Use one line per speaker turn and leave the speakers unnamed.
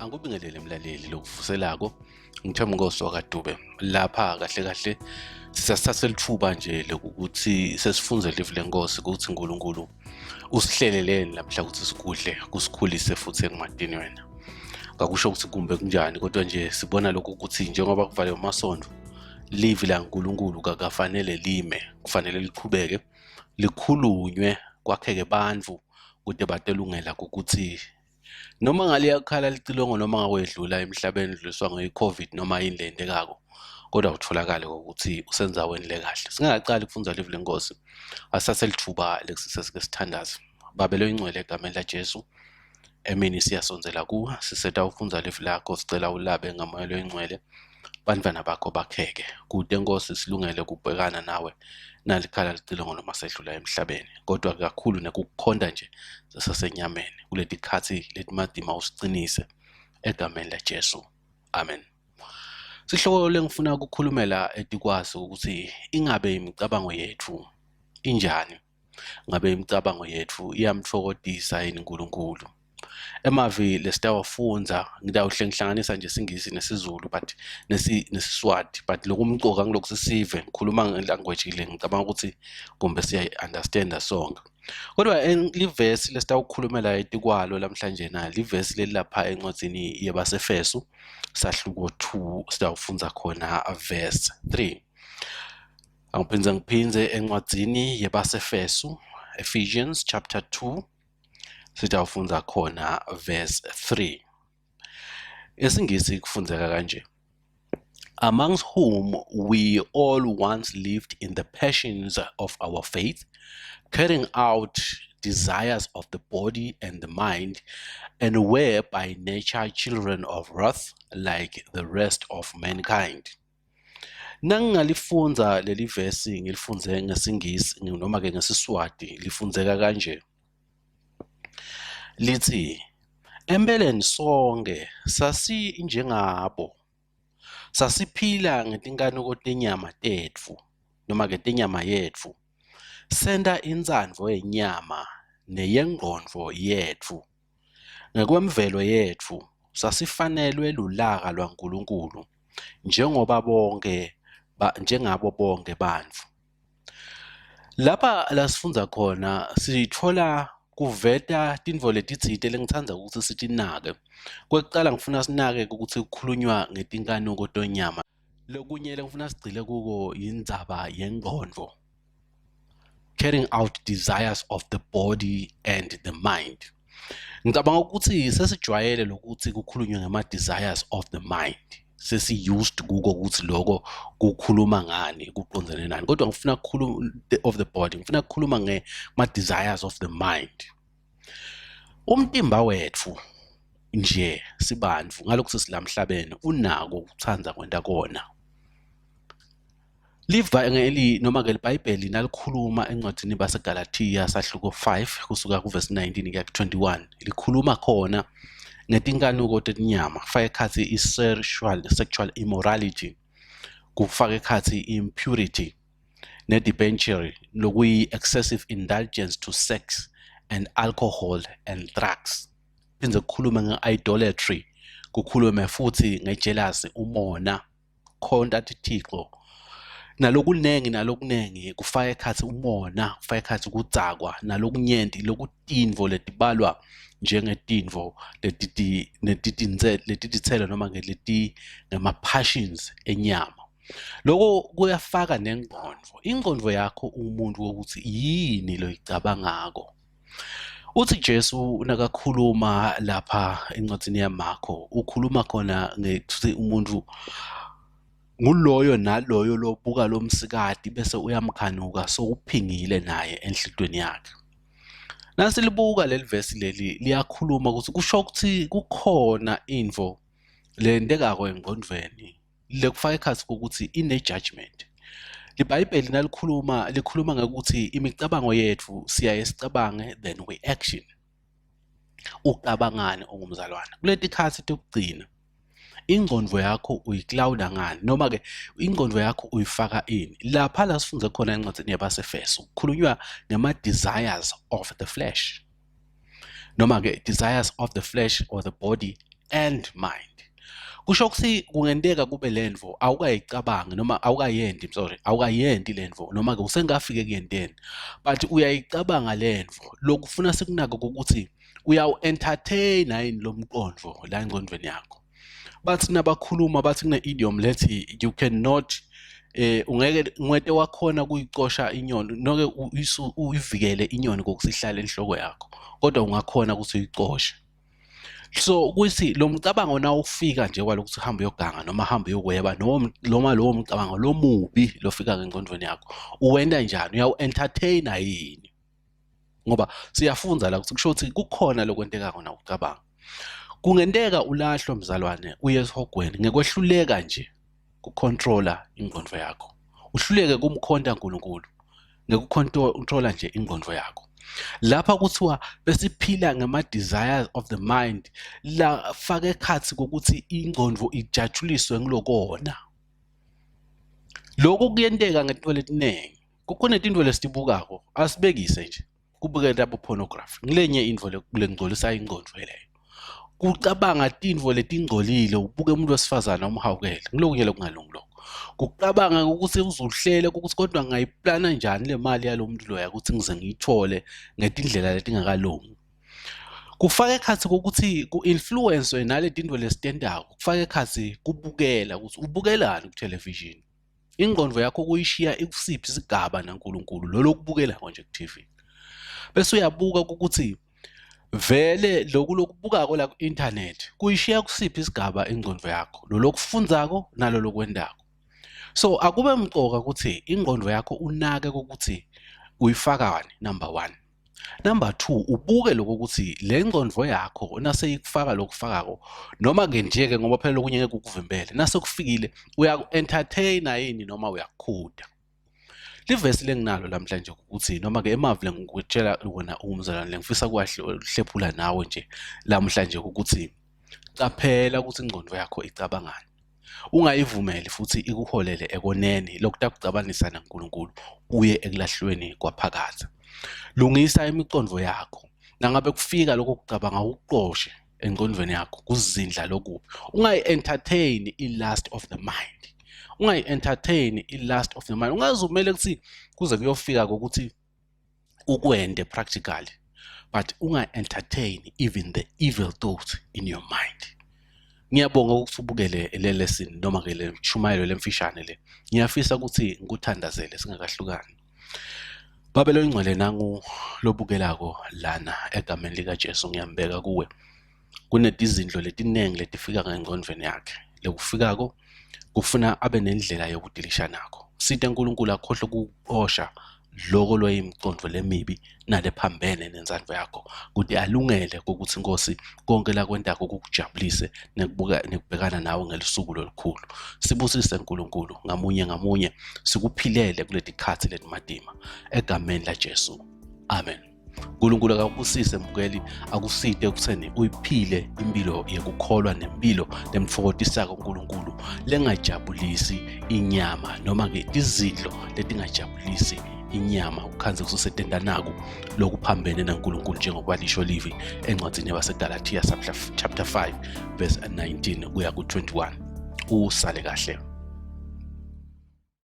Angikubingelele mlaleli lokuvuselako ngithemba inkosi wakadube lapha kahle kahle sisasithatha lithuba nje lokuthi sesifunze live lenkosi ukuthi uNkulunkulu usihleleleni lamhla ukuthi sikudle kusikhulise futhi ekumadini wena ngakusho ukuthi kumbe kunjani kodwa nje sibona lokhu ukuthi njengoba kuvale amasonto livi laNkulunkulu kakafanele lime kufanele liqhubeke likhulunywe kwakheke bantfu kute batelungela ukuthi noma ngaliyakhala licilongo noma ngakwedlula emhlabeni dluliswa ngeyi-COVID noma yini le entekako kodwa kutholakale ukuthi usendzaweni lekahle. Singakaqali kufundza livi lenkosi asithathe lithuba lekusisesike sithandaze. Babe loyingcwele egameni laJesu emini siyasondzela kuwe siseta ufundza livi lakho sicela ulabe ngamoya loyingcwele bantfwana bakho bakheke kude nkosi silungele kubhekana nawe nalikhala licilongo noma sedlula emhlabeni kodwa kakhulu nekukukhonta nje sasenyameni kuletikhatsi letimatima usicinise egameni laJesu amen. Sihloko lengifuna ukukhulumela etikwaso ukuthi ingabe imicabango yethu injani? Ngabe imicabango yethu iyamtfokotisa yini uNkulunkulu? Emavi lesitawafundza ngitawuhle ngihlanganisa nje isiNgisi nesiZulu but nesiSwati but lokumcoka ngilokhu sisive ngikhuluma ngelanguage le ngicabanga ukuthi kumbe siyayi-understanda sonke. Kodwa livesi lesitawukhulumela etikwalo lamhlanje na livesi lelilapha encwadzini yebaseFesu sahluko 2 sitawufundza khona verse 3. Angiphindze ngiphindze encwadzini yebaseFesu Ephesians chapter 2 sitawufundza khona verse 3. IsiNgisi kufundzeka kanje. Amongst whom we all once lived in the passions of our faith, carrying out desires of the body and the mind, and were by nature children of wrath like the rest of mankind. Nangingalifundza leli vesi ngilifundze ngesiNgisi noma-ke ngesiSwati lifundzeka kanje. Lithi, empeleni sonke sasinjengabo, sasiphila ngetinkanuko tenyama tetfu noma-ke tenyama yetfu, senta intsandvo yenyama neyengcondvo yetfu. Ngekwemvelo yetfu sasifanelwe lulaka lwaNkulunkulu njengoba bonke njengabo bonke bantfu. Lapha la sifundza khona sitfola kuveta tintfo letitsite lengitsandza ukuthi sitinake. Kwekucala ngifuna sinake ukuthi kukhulunywa ngetinkanuko tonyama. Lokunye lengifuna sigcile kuko yindzaba yengcondvo. Carrying out desires of the body and the mind. Ngicabanga ukuthi sesijwayele lokuthi kukhulunywe ngama-desires of the mind. Sesi-used kuko ukuthi loko kukhuluma ngani, kuqondene nani. Kodwa ngifuna ukukhuluma of the body, ngifuna ukukhuluma ngema-desires of the mind. Umtimba wethu nje sibantu ngalokhu sesilamhlabeni unako ukuthanda kwenta kona. Livangeli noma-ke liBhayibheli nalikhuluma encwadini baseGalathiya sahluko 5 kusuka kuvesi 19 kuya ku-21 likhuluma khona ngetinkanuko tetinyama kufaka ekhatsi i-sexual sexual immorality kufaka ekhatsi impurity ne-debauchery lokuyi-excessive indulgence to sex and alcohol and drugs phindze kukhulume nge-idolatry kukhulume futhi nge-jealousy umona khonta tithixo nalokunengi nalokunengi kufaka ekhatsi umona kufaka ekhatsi kudzakwa nalokunyenti lokutintfo letibalwa njengetintfo letititselo noma leti ngema-passions enyama. Loko kuyafaka nengqondvo. Ingqondvo yakho umuntu wokuthi yini loyicabangako. Uthi Jesu nakakhuluma lapha encwadini yaMakho ukhuluma khona ngekuthi umuntu nguloyo naloyo lobuka lo msikati bese uyamkhanuka sowuphingile naye enhlitweni yakhe. Nasilibuka leli vesi leli liyakhuluma ukuthi kusho ukuthi kukhona intfo lentekako engqondvweni lekufaka ekhatsi ukuthi ine-judgment. LiBhayibheli nalikhuluma likhuluma ngekuthi imicabango yetfu siyaye sicabange then we action. Ucabangani ungumzalwane? Kuleti khatsi tekugcina ingcondvo yakho uyiklawuda ngani noma-ke ingcondvo yakho uyifaka ini lapha la sifundze khona encwadzini yabaseFeso kukhulunywa ngema-desires of the flesh noma-ke desires of the flesh or the body. and mind. Kusho ukuthi kungenteka kube lentfo awukayicabangi noma awukayenti, sorry, awukayenti lentfo noma-ke usengafike ekuyenteni but uyayicabanga lentfo. Lokufuna sikunake ukuthi uyawu-entertain-a yini lo mqondo la engcondvweni yakho. Bathi nabakhuluma bathi kune-idiom lethi you cannot ungeke ngwete wakhona kuyicosha inyoni noke uyivikele inyoni kokuthi ihlale enhloko yakho kodwa ungakhona ukuthi uyicoshe. So kuthi lo mcabango nawufika nje kwalokuthi uhambe uyoganga noma uhambe uyokweba noma lowo mcabango lomubi lofika ngengqondweni yakho uwenta njani, uyawu-entertain-a yini? Ngoba siyafundza la ukuthi kusho ukuthi kukhona lokwentekako nawucabanga. Kungenteka ulahlwe mzalwane uye esihogweni ngekwehluleka nje kucontrola ingqondo yakho. Uhluleke kumkhonta uNkulunkulu ngekucontrola nje ingqondo yakho. Lapha kuthiwa besiphila ngama-desires of the mind la faka ekhathi kokuthi ingqondo ijatshuliswe ngilokona. Lokhu kuyenteka ngetinto letiningi. Kukhona tintfo lesitibukako asibekise nje kubukela abo-pornography ngilenye intfo lengcolisa ingcondvo leyo. Kucabanga tintfo letingcolile ubuke umuntu wesifazane umhawukele ngilokunye lokungalungi lokho. Kucabanga ukuthi uzuhlele ukuthi kodwa ngingayiplana njani le mali yalo muntu loya ukuthi ngize ngiyithole ngetindlela letingakalungi. Kufaka ekhatsi kokuthi ku-influence nale tintfo lesitentako, kufaka ekhatsi kubukela ukuthi ubukelani ku-television. Ingqondo yakho kuyishiya ikusiphi isigaba naNkulunkulu lolo okubukelayo nje ku-TV. Bese uyabuka ukuthi vele loku lokubukako la ku-internet kuyishiya kusiphi isigaba ingqondo yakho, lolo okufundzako nalolo okwentako. So akube mcoka ukuthi ingqondo yakho unake ukuthi uyifakani number one. Number 2 ubuke lokho ukuthi le ngqondo yakho naseyikufaka lokufakako noma ke nje ke ngoba phela lokunye ngeke ukuvimbele nasekufikile uyaku-entertaina yini noma uyakukhuda. Livesi lenginalo namhlanje ukuthi noma ke emavi lengikutshela wona umzalwane lengifisa kuwahlephula nawe nje lamhlanje ukuthi qaphela ukuthi ingqondo yakho icabangani. Ungayivumeli futhi ikuholele ekoneni lokutakucabanisa naNkulunkulu uye ekulahlweni kwaphakadze. Lungisa imiqondo yakho. Nangabe kufika lokho kucabanga ukuqoshe engqondweni yakho kuzindla lokubi. Ungayi-entertain i-lust of the mind. Ungayi-entertain i-lust of the mind. Ungazumele ukuthi kuze kuyofika kokuthi ukwente practically but unga-entertain even the evil thought in your mind. Ngiyabonga ukuthi ubukele le lesson noma ke le shumayelo lemfishane le. Ngiyafisa ukuthi ngikuthandazele singakahlukani. Babe loyingcwele nangu lobukelako lana egameni likaJesu ngiyambeka kuwe. Kunetizindlo letiningi letifika ngengqondweni yakhe. Lekufikako kufuna abe nendlela yokudilisha nakho. Site uNkulunkulu akhohlwe ukuqosha loko lweyimiqondo lemibi nalephambene nenzandvo yakho kuti alungele kokuthi Nkosi konke lakwentako kukujabulise nekubuka nekubhekana nawe ngelisuku lolukhulu. Sibusise uNkulunkulu ngamunye ngamunye sikuphilele kuleti khathi letimatima egameni laJesu. Amen. uNkulunkulu akakubusise mbukeli akusite ekutheni uyiphile impilo yekukholwa nempilo lemtfokotisako uNkulunkulu lengajabulisi inyama noma ke tizidlo letingajabulisi inyama ukukhanze kususetenda naku lokuphambene naNkulunkulu njengoba lisho livi encwadini yabaseGalathiya chapter 5 verse 19 kuya ku-21. Usale kahle.